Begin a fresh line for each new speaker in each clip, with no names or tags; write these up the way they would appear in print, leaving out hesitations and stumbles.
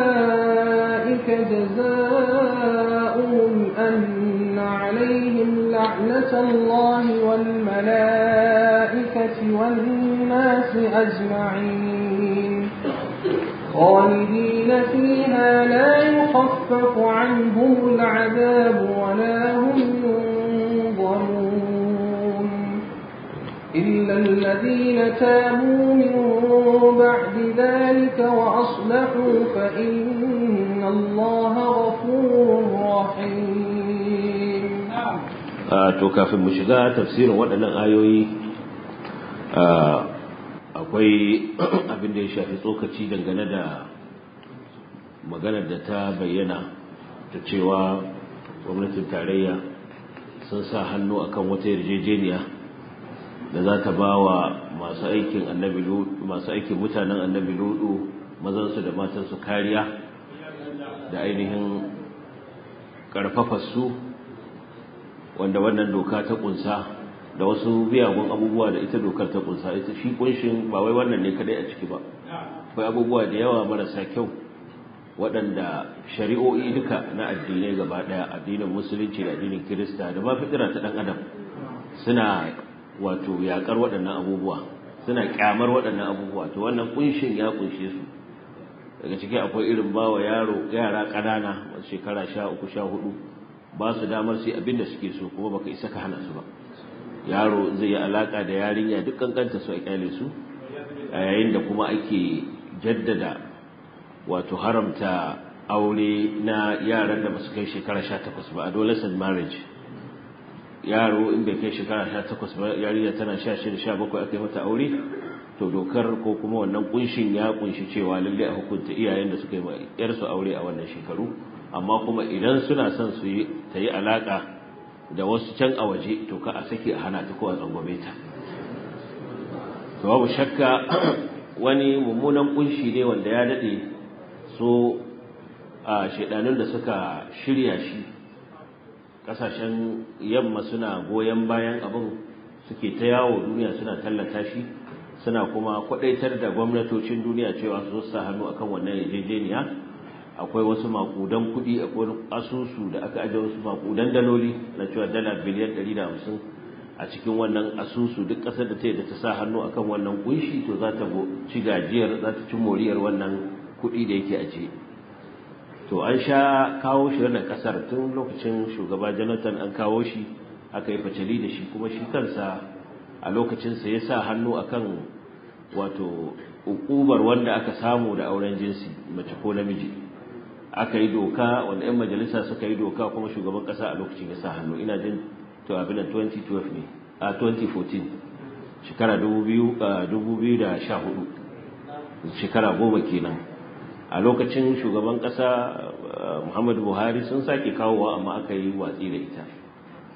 أولئك جزاؤهم أن عليهم لعنة الله والملائكة والناس أجمعين خالدين فيها لا يخفف عنهم العذاب ولا هم ينظرون إلا الذين تابوا من بعد ذلك وأصلحوا فإن الله غفور رحيم.
To kafin mu shiga tafsirin waɗannan ayoyi, akwai abin da ya shafi tsokaci dangane da maganar da ta bayyana ta cewa gwamnatin tarayya sun sa hannu akan wata yarjejeniya da za ta ba wa masu aikin annabi masu aikin mutanen annabi Ludu, mazansu da matansu, kariya da ainihin karfafa su, wanda wannan doka ta kunsa da wasu biyagun abubuwa da ita dokar ta kunsa. Ita shi kunshin ba wai wannan ne kadai a ciki ba, akwai abubuwa da yawa marasa kyau waɗanda shari'o'i duka na addinai gaba ɗaya, addinin Musulunci da addinin Kirista da ma fitira ta ɗan adam, suna wato yakar waɗannan abubuwa, suna kyamar waɗannan abubuwa. To wannan kunshin ya kunshe su. Daga ciki akwai irin bawa yaro, yara ƙanana wasu shekara 13, 14, ba su damar su yi abin da suke so, kuma baka isa ka hana su ba. Yaro zai yi alaka da yarinya duk kankanta su, a kyale su, a yayin da kuma ake jaddada wato haramta aure na yaran da basu kai shekara 18 ba, adolescent marriage. Yaro in bai kai shekara 18 ba, yarinya tana 16, 17 aka yi mata aure, to dokar ko kuma wannan kunshin ya kunshi cewa lalle a hukunta iyayen da suka yi yarsu aure a wannan shekaru. Amma kuma idan suna son su yi ta yi alaka da wasu can a waje, to ka a saki a hana ta ko a tsangwame ta. To babu shakka wani mummunan kunshi ne wanda ya dade so a shedanun da suka shirya shi, kasashen yamma suna goyon bayan abin, suke ta yawo duniya suna tallata shi, suna kuma kwadaitar da gwamnatocin duniya cewa su sa hannu akan wannan yarjejeniya. Akwai wasu makudan kuɗi, akwai asusu da aka aje wasu makudan daloli na cewa dala biliyan 150 a cikin wannan asusu. Duk ƙasar da ta yi da ta sa hannu akan wannan kunshi, to za ta ci gajiyar, za ta ci moriyar wannan kuɗi da yake ajiye. To an sha kawo shi wannan ƙasar tun lokacin shugaba Jonathan, an kawo shi, aka yi facali da shi, kuma shi kansa a lokacinsa ya sa hannu akan wato ukubar wanda aka samu da auren jinsi, mace ko namiji. Aka yi doka wanda 'yan majalisa suka yi doka, kuma shugaban kasa a lokacin ya sa hannu. Ina jin to abin da 2012 ne, a 2014, shekara 2014, shekara 10 kenan. A lokacin shugaban kasa Muhammadu Buhari sun sake kawowa, amma aka yi watsi da ita.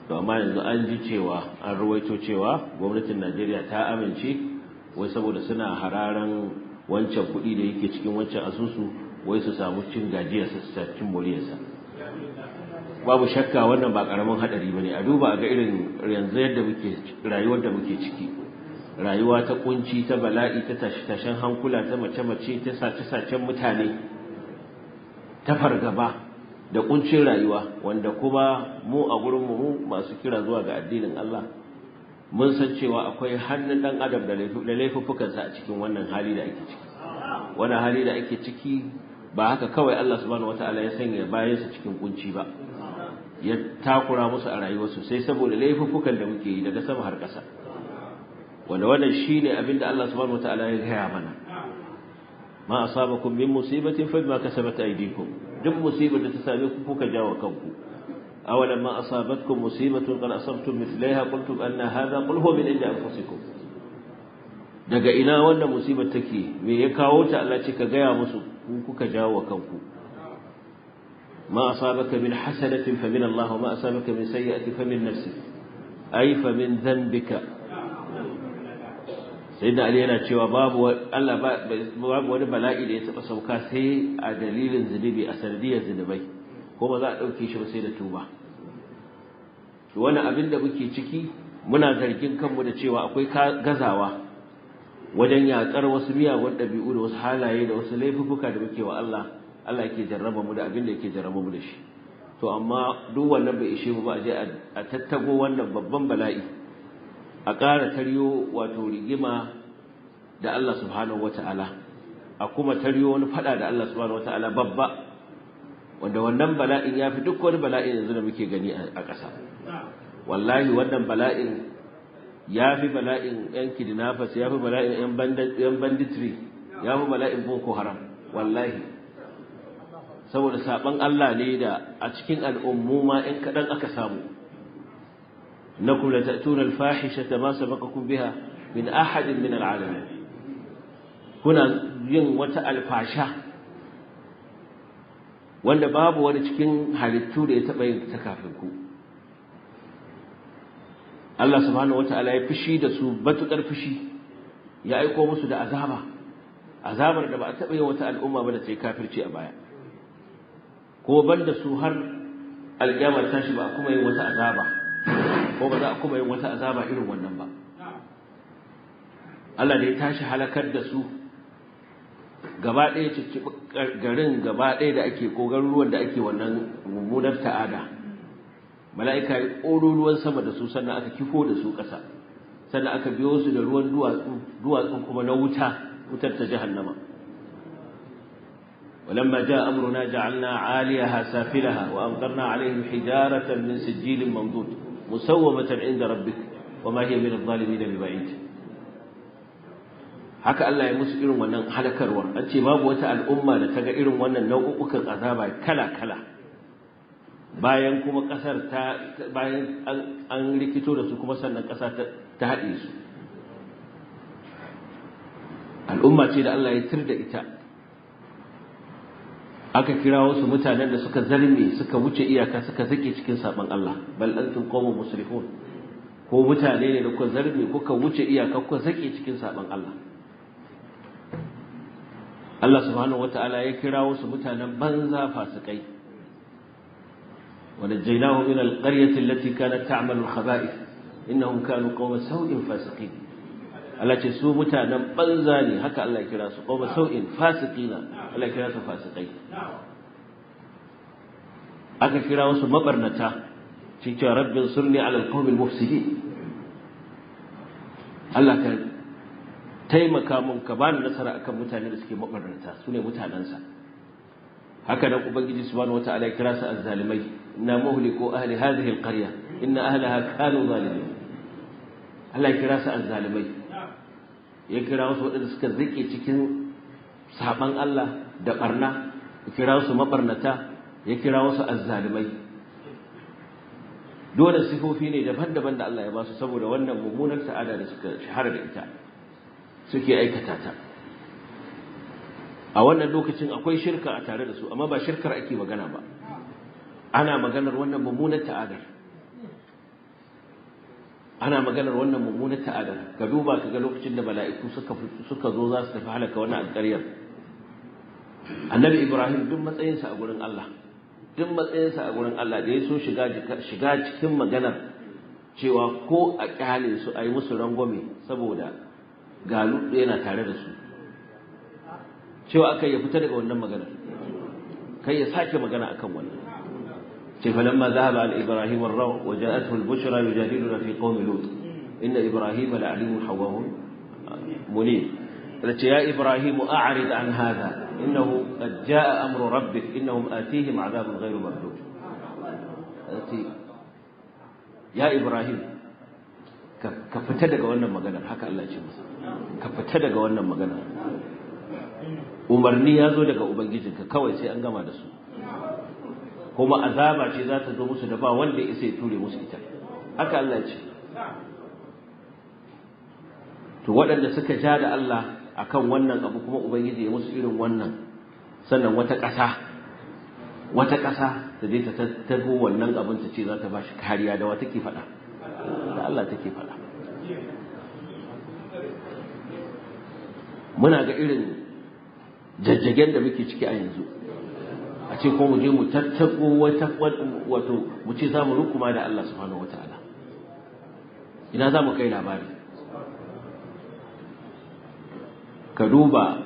To amma yanzu an ji cewa an ruwaito cewa gwamnatin Najeriya ta amince, wai saboda suna hararan wancan kuɗi da yake cikin wancan asusu, wai su samu cin gajiyarsa, su cin moriyarsa. Babu shakka wannan ba karamin hadari bane. A duba ga irin yanzu yadda muke rayuwar da muke ciki, rayuwa ta kunci, ta bala'i, ta tashi tashin hankula, ta mace mace, ta sace sacen mutane, ta fargaba da kuncin rayuwa, wanda kuma mu a gurin mu masu kira zuwa ga addinin Allah mun san cewa akwai hannun dan adam da laifuffukansa a cikin wannan hali da ake ciki. Wannan hali da ake ciki ba haka kawai Allah subhanahu wataala ya sanya bayansa cikin kunci ba, ya takura musu a rayuwarsu, sai saboda laifuffukan da muke yi daga sama har ƙasa, wanda wannan shine abin da Allah subhanahu wataala ya gaya mana: "Ma asabakum min musibatin fa bima kasabat aydikum." Duk musibar da ta same ku, kuka jawo kanku. "Awalamma asabatkum musibatun qad asabtum mithlaiha qultum anna hadha qul huwa min indi anfusikum." Daga ina wannan musibar take? Me ya kawo ta? Allah ce ka gaya musu, ku kuka jawo kanku. "Ma asabaka min hasanatin fa min Allah, wa ma asabaka min sayyi'atin fa min nafsik, ay fa min dhanbika." Sayyidina Ali yana cewa babu Allah, babu wani bala'i da ya taba sauka sai a dalilin zunubi, a sanadiyar zunubai, ko ba za a dauke shi ba sai da tuba. To wannan abin da muke ciki, muna zargin kanmu da cewa akwai gazawa Wajen yaƙar wasu miyagun ɗabi'u da wasu halaye da wasu laifuka da muke wa Allah, Allah yake jarraba mu da abin da yake jarraba mu da shi. To amma duk wannan bai ishe mu ba, a je a tattago wannan babban bala'i, a ƙara taryo wato rigima da Allah subhanahu wata'ala, a kuma taryo wani fada da Allah subhanahu wata'ala babba, wanda wannan bala'in ya fi duk wani bala'in yanzu da muke gani a ƙasa. Wallahi wannan bala'in ya fi bala'in 'yan kidnappers, ya fi bala'in 'yan banditry, ya fi bala'in Boko Haram, wallahi. Saboda saban Allah ne da a cikin al'ummu ma 'yan kaɗan aka samu. Innakum lata'tuna al-fahishata ma sabaqakum biha min ahadin min al'alamin. Kuna yin wata alfasha wanda babu wani cikin halittu da ya taɓa yin ta kafin ku. Allah subhanahu wata'ala ya fushi da su batukar fushi, ya aiko musu da azaba, azabar da ba a taɓa yin wata al'umma ba da ta yi kafirci a baya. Ko banda su har alƙiyama tashi ba a kuma yin wata azaba, ko ba za a kuma yin wata azaba irin wannan ba. Allah da ya tashi halakar da su gaba ɗaya, cicciɓi garin gaba ɗaya da ake ko garuruwan da ake wannan mummunar ta'ada. Mala'ika ya ƙoro ruwan sama da su, sannan aka kifo da su ƙasa, sannan aka biyo su da ruwan duwatsu, duwatsun kuma na wuta, wutar ta jahannama. ولما جاء أمرنا جعلنا عاليها سافلها وأمطرنا عليهم حجارة من سجيل منضود مسومة عند ربك وما هي من الظالمين ببعيد. Haka Allah ya musu irin wannan halakarwar. An ce babu wata al'umma da ta ga irin wannan nau'ukan azaba kala-kala, bayan kuma kasar ta bayan an rikito da su kuma sannan kasa ta haɗe su. Al'umma ce da Allah ya tir da ita. Aka kira wasu mutanen da suka zarme, suka wuce iyaka, suka zake cikin saban Allah. Bal antum qawmun musrifun, ko mutane ne da kuka zarme, kuka wuce iyaka, kuka zake cikin saban Allah. Allah subhanahu wata'ala ya kira wasu mutanen banza, fasikai. ونجيناه من القرية التي كانت تعمل الخبائث إنهم كانوا قوم سوء فاسقين. Allah ce su mutanen banza ne, haka Allah ya kira su qawma sau'in fasiqina, Allah ya kira su fasikai. Aka kira wasu mabarnata, cewa rabbin surni ala alqawmi almufsidin. Allah ka taimaka mun, ka bani nasara akan mutane da suke mabarnata, su ne mutanensa. Haka nan Ubangiji subhanahu wataala ya kira su azzalimai. Inna muhliku ahli hadhihi alqarya inna ahlaha kanu zalimin. Allah ya kira su azzalimai, ya kira wasu waɗanda suka zike cikin saban Allah da barna, ya kira wasu mabarnata, ya kira wasu azzalimai. Dole sifofi ne daban-daban da Allah ya ba su saboda wannan mummunar ta'ada da suka shahara da ita, suke aikata ta. A wannan lokacin akwai shirka a tare da su, amma ba shirkar ake magana ba, ana maganar wannan mummunar ta'adar, ana maganar wannan mummunar ta'adar. Ka duba ka ga lokacin da mala'iku suka zo za su tafi halaka wannan alƙaryar, Annabi Ibrahim, duk matsayinsa a gurin Allah, duk matsayinsa a gurin Allah, da ya so shiga cikin maganar cewa ko a kyale su, a yi musu rangwame saboda galu yana tare da su, cewa aka ya fita daga wannan maganar, kai ya sake magana akan wannan. Ce falamma dhahaba an Ibrahim ar-raw wa ja'athu al-bushra yujadiluna fi qaumi Lut inna Ibrahim la'alimun hawahun munib. Ce ya Ibrahim, a'rid an hadha, innahu qad ja'a amru rabbik, innahum atihim 'adhabun ghayru mardud. Ya Ibrahim, ka fita daga wannan maganar. Haka Allah ya ce masa, ka fita daga wannan maganar, umarni ya zo daga ubangijinka, kawai sai an gama da su, kuma azaba ce za ta zo musu da ba wanda ya isa ya ture musu ita. Haka Allah ya ce. To waɗanda suka ja da Allah akan wannan abu, kuma Ubangiji ya musu irin wannan, sannan wata ƙasa ta je ta tattabo wannan abin ta ce za ta ba shi kariya, da wa take faɗa? Da Allah take faɗa? Muna ga irin jajjagen da muke ciki a yanzu, a ce ko mu je mu tattako wata, wato mu ce za mu rukuma da Allah subhanahu wataala, ina za mu kai labari? Ka duba